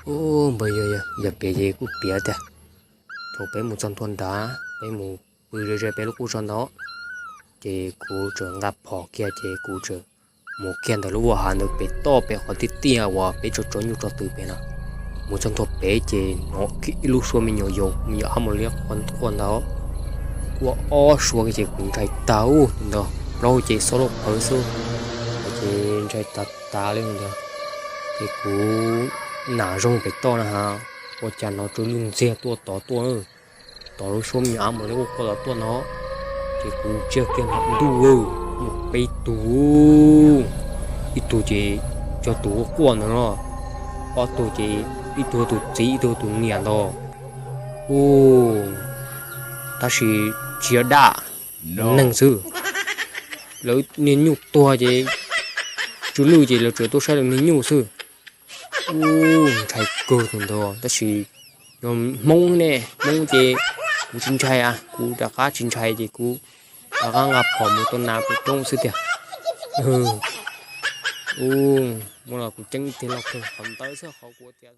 Ub, npawg yawg, yog piav ces kuj piav tiag. Thaum peb mus txog ntua nrad, peb mus pw ze ze peb lub qub zos ntawd, ces kuv txawm nqa phom kiag ces kuv txawm mus kiag ntawm lub vaj hav ntawd pem toj pem qhov tiaj tiaj uas peb tso tso nyuj tso twm pem no. Mus txog ntua pem ces hnov kiag ib lub suab me nyuam yaus me nyuam ab mos liab quaj ntawd, quaj ob suab ces kuv ntshai tag ub ntag, plaub ces xob loj qhawv xwb, ces ntshai tag tag li ntawd. Ces kuv nam zoo pem toj na ha, ua cas hnov tsw lwj ntxiag tuaj tod tuaj, tod lub suab me nyuam ab mos liab quaj quaj tod tuaj no. Ces kuv ntsia kiag nram ntuj, muaj peb tug, ib tug ces cog tus quaj quaj ntawd no, ob tug ces ib tug tus txiv ib tug tus niam ntag. Ub, tab sis tsis yog dab, neeg xwb. Lawv niag nyuj tuag ces tsw lwj ces lawv tsuas tuaj saib lawv niag nyuj xwb. Ub, ntshai kawg tus ntawd tab sis yog Hmoob ne, Hmoob ces kuv tsis ntshai a, kuv rov qab tsis ntshai ces kuv rov qab nqa phom mus tua nas pem roob xwb tiag. Ub, muaj los kuv ceeb tiag los kawg qhov ntawd xwb qhov kuv tias